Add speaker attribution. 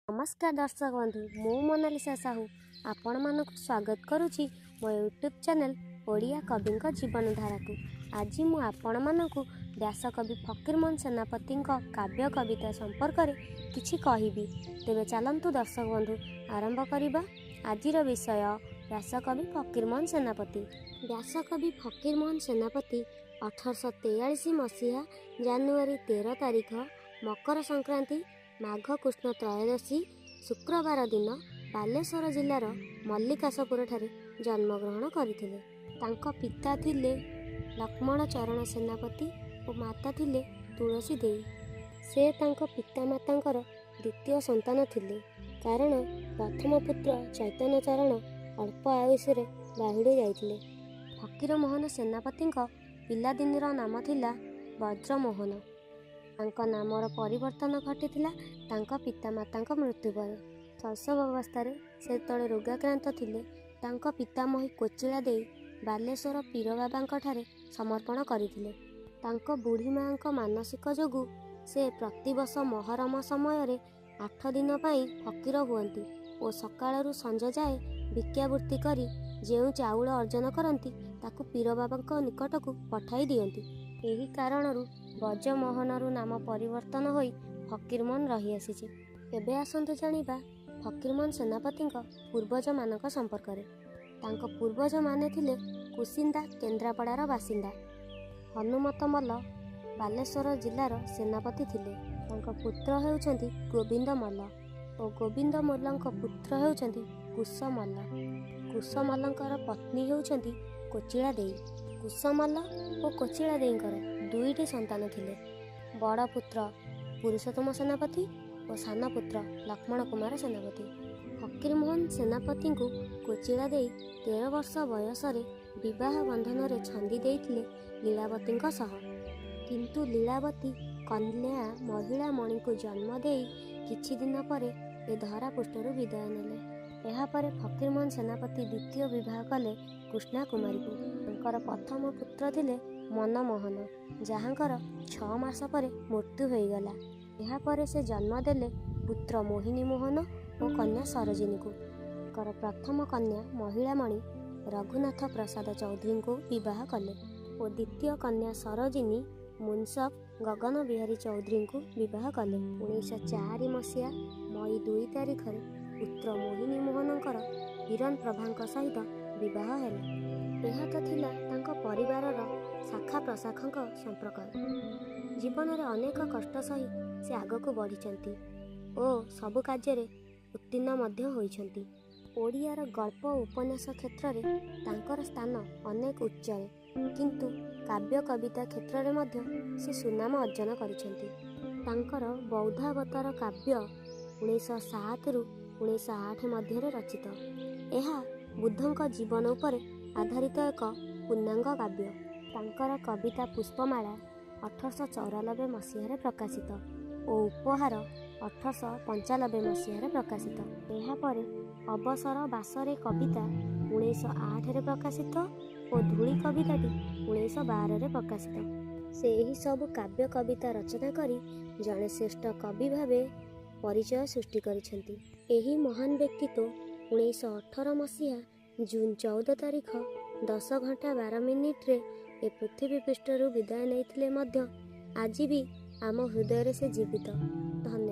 Speaker 1: ନମସ୍କାର ଦର୍ଶକ ବନ୍ଧୁ, ମୁଁ ମୋନାଲିସା ସାହୁ ଆପଣମାନଙ୍କୁ ସ୍ୱାଗତ କରୁଛି ମୋ ୟୁଟ୍ୟୁବ୍ ଚ୍ୟାନେଲ୍ ଓଡ଼ିଆ କବିଙ୍କ ଜୀବନଧାରାକୁ। ଆଜି ମୁଁ ଆପଣମାନଙ୍କୁ ବ୍ୟାସକବି ଫକୀରମୋହନ ସେନାପତିଙ୍କ କାବ୍ୟ କବିତା ସମ୍ପର୍କରେ କିଛି କହିବି। ତେବେ ଚାଲନ୍ତୁ ଦର୍ଶକ ବନ୍ଧୁ, ଆରମ୍ଭ କରିବା ଆଜିର ବିଷୟ ବ୍ୟାସକବି ଫକୀରମୋହନ ସେନାପତି। ବ୍ୟାସକବି ଫକୀରମୋହନ ସେନାପତି 1843 ମସିହା ଜାନୁଆରୀ 13 ତାରିଖ, ମକର ସଂକ୍ରାନ୍ତି, ମାଘ କୃଷ୍ଣ ତ୍ରୟୋଦଶୀ, ଶୁକ୍ରବାର ଦିନ ବାଲେଶ୍ୱର ଜିଲ୍ଲାର ମଲ୍ଲିକାଶପୁରଠାରେ ଜନ୍ମଗ୍ରହଣ କରିଥିଲେ। ତାଙ୍କ ପିତା ଥିଲେ ଲକ୍ଷ୍ମଣ ଚରଣ ସେନାପତି ଓ ମାତା ଥିଲେ ତୁଳସୀ ଦେଈ। ସେ ତାଙ୍କ ପିତାମାତାଙ୍କର ଦ୍ୱିତୀୟ ସନ୍ତାନ ଥିଲେ, କାରଣ ପ୍ରଥମ ପୁତ୍ର ଚୈତନ୍ୟ ଚରଣ ଅଳ୍ପ ଆୟୁଷରେ ବାହୁଡ଼ି ଯାଇଥିଲେ। ଫକୀରମୋହନ ସେନାପତିଙ୍କ ପିଲାଦିନର ନାମ ଥିଲା ବ୍ରଜମୋହନ। ତାଙ୍କ ନାମର ପରିବର୍ତ୍ତନ ଘଟିଥିଲା ତାଙ୍କ ପିତାମାତାଙ୍କ ମୃତ୍ୟୁ ପରେ। ଶୈଶବ ଅବସ୍ଥାରେ ସେ ଯେତେବେଳେ ରୋଗାକ୍ରାନ୍ତ ଥିଲେ, ତାଙ୍କ ପିତାମହୀ କୋଚିଳା ଦେଈ ବାଲେଶ୍ୱର ପୀରବାବାଙ୍କଠାରେ ସମର୍ପଣ କରିଥିଲେ। ତାଙ୍କ ବୁଢ଼ୀ ମାଆଙ୍କ ମାନସିକ ଯୋଗୁଁ ସେ ପ୍ରତିବର୍ଷ ମହରମ ସମୟରେ 8 ଦିନ ପାଇଁ ଫକୀର ହୁଅନ୍ତି ଓ ସକାଳରୁ ସଞ୍ଜ ଯାଏ ଭିକ୍ଷାବୃତ୍ତି କରି ଯେଉଁ ଚାଉଳ ଅର୍ଜନ କରନ୍ତି, ତାକୁ ପୀରବାବାଙ୍କ ନିକଟକୁ ପଠାଇ ଦିଅନ୍ତି। ଏହି କାରଣରୁ ବ୍ରଜମୋହନରୁ ନାମ ପରିବର୍ତ୍ତନ ହୋଇ ଫକୀରମୋହନ ରହିଆସିଛି। ଏବେ ଆସନ୍ତୁ ଜାଣିବା ଫକୀରମୋହନ ସେନାପତିଙ୍କ ପୂର୍ବଜମାନଙ୍କ ସମ୍ପର୍କରେ। ତାଙ୍କ ପୂର୍ବଜମାନେ ଥିଲେ କୁସିନ୍ଦା, କେନ୍ଦ୍ରାପଡ଼ାର ବାସିନ୍ଦା। ହନୁମତ ମଲ୍ଲ ବାଲେଶ୍ୱର ଜିଲ୍ଲାର ସେନାପତି ଥିଲେ। ତାଙ୍କ ପୁତ୍ର ହେଉଛନ୍ତି ଗୋବିନ୍ଦ ମଲ୍ଲ ଓ ଗୋବିନ୍ଦ ମଲ୍ଲଙ୍କ ପୁତ୍ର ହେଉଛନ୍ତି କୁଶ ମଲ୍ଲ। କୁଶ ମଲ୍ଲଙ୍କର ପତ୍ନୀ ହେଉଛନ୍ତି କୋଚିଳା ଦେଈ। କୁଶ ମଲ୍ଲ ଓ କୋଚିଳା ଦେଈଙ୍କର ଦୁଇଟି ସନ୍ତାନ ଥିଲେ, ବଡ଼ ପୁତ୍ର ପୁରୁଷୋତ୍ତମ ସେନାପତି ଓ ସାନ ପୁତ୍ର ଲକ୍ଷ୍ମଣ କୁମାର ସେନାପତି। ଫକୀରମୋହନ ସେନାପତିଙ୍କୁ କୋଚିଳା ଦେଈ 13 ବର୍ଷ ବୟସରେ ବିବାହ ବନ୍ଧନରେ ଛନ୍ଦି ଦେଇଥିଲେ ଲୀଳାବତୀଙ୍କ ସହ। କିନ୍ତୁ ଲୀଳାବତୀ କନ୍ୟା ମହିଳାମଣିଙ୍କୁ ଜନ୍ମ ଦେଇ କିଛି ଦିନ ପରେ ଏ ଧରା ପୃଷ୍ଠରୁ ବିଦାୟ ନେଲେ। ଏହାପରେ ଫକୀରମୋହନ ସେନାପତି ଦ୍ୱିତୀୟ ବିବାହ କଲେ କୃଷ୍ଣା କୁମାରୀକୁ। ତାଙ୍କର ପ୍ରଥମ ପୁତ୍ର ଥିଲେ ମନମୋହନ, ଯାହାଙ୍କର 6 ମାସ ପରେ ମୃତ୍ୟୁ ହୋଇଗଲା। ଏହାପରେ ସେ ଜନ୍ମ ଦେଲେ ପୁତ୍ର ମୋହିନୀ ମୋହନ ଓ କନ୍ୟା ସରୋଜିନୀକୁ। ତାଙ୍କର ପ୍ରଥମ କନ୍ୟା ମହିଳାମଣି ରଘୁନାଥ ପ୍ରସାଦ ଚୌଧୁରୀଙ୍କୁ ବିବାହ କଲେ ଓ ଦ୍ୱିତୀୟ କନ୍ୟା ସରୋଜିନୀ ମୁନସଫ ଗଗନ ବିହାରୀ ଚୌଧୁରୀଙ୍କୁ ବିବାହ କଲେ। 1904 ମସିହା ମଇ 2 ତାରିଖରେ ପୁତ୍ର ମୋହିନୀ ମୋହନଙ୍କର ହିରଣ ପ୍ରଭାଙ୍କ ସହିତ ବିବାହ ହେଲା। ଏହା ତ ଥିଲା ତାଙ୍କ ପରିବାରର ଶାଖା ପ୍ରଶାଖଙ୍କ ସମ୍ପର୍କ। ଜୀବନରେ ଅନେକ କଷ୍ଟ ସହି ସେ ଆଗକୁ ବଢ଼ିଛନ୍ତି ଓ ସବୁ କାର୍ଯ୍ୟରେ ଉତ୍ତୀର୍ଣ୍ଣ ମଧ୍ୟ ହୋଇଛନ୍ତି। ଓଡ଼ିଆର ଗଳ୍ପ ଓ ଉପନ୍ୟାସ କ୍ଷେତ୍ରରେ ତାଙ୍କର ସ୍ଥାନ ଅନେକ ଉଚ୍ଚରେ, କିନ୍ତୁ କାବ୍ୟ କବିତା କ୍ଷେତ୍ରରେ ମଧ୍ୟ ସେ ସୁନାମ ଅର୍ଜନ କରିଛନ୍ତି। ତାଙ୍କର ବୌଦ୍ଧାବତାର କାବ୍ୟ 1907ରୁ 1908 ମଧ୍ୟରେ ରଚିତ। ଏହା ବୁଦ୍ଧଙ୍କ ଜୀବନ ଉପରେ ଆଧାରିତ ଏକ ପୂର୍ଣ୍ଣାଙ୍ଗ କାବ୍ୟ। ତାଙ୍କର କବିତା ପୁଷ୍ପମାଳା 1894 ମସିହାରେ ପ୍ରକାଶିତ ଓ ଉପହାର 1895 ମସିହାରେ ପ୍ରକାଶିତ। ଏହାପରେ ଅବସର ବାସରେ କବିତା 1908ରେ ପ୍ରକାଶିତ ଓ ଧୂଳି କବିତାଟି 1912ରେ ପ୍ରକାଶିତ। ସେ ଏହିସବୁ କାବ୍ୟ କବିତା ରଚନା କରି ଜଣେ ଶ୍ରେଷ୍ଠ କବି ଭାବେ ପରିଚୟ ସୃଷ୍ଟି କରିଛନ୍ତି। ଏହି ମହାନ ବ୍ୟକ୍ତିତ୍ୱ 1918 ମସିହା ଜୁନ୍ 14 ତାରିଖ 10 ଘଣ୍ଟା 12 ମିନିଟ୍ରେ ଏ ପୃଥିବୀ ପୃଷ୍ଠରୁ ବିଦାୟ ନେଇଥିଲେ ମଧ୍ୟ ଆଜି ବି ଆମ ହୃଦୟରେ ସେ ଜୀବିତ। ଧନ୍ୟବାଦ।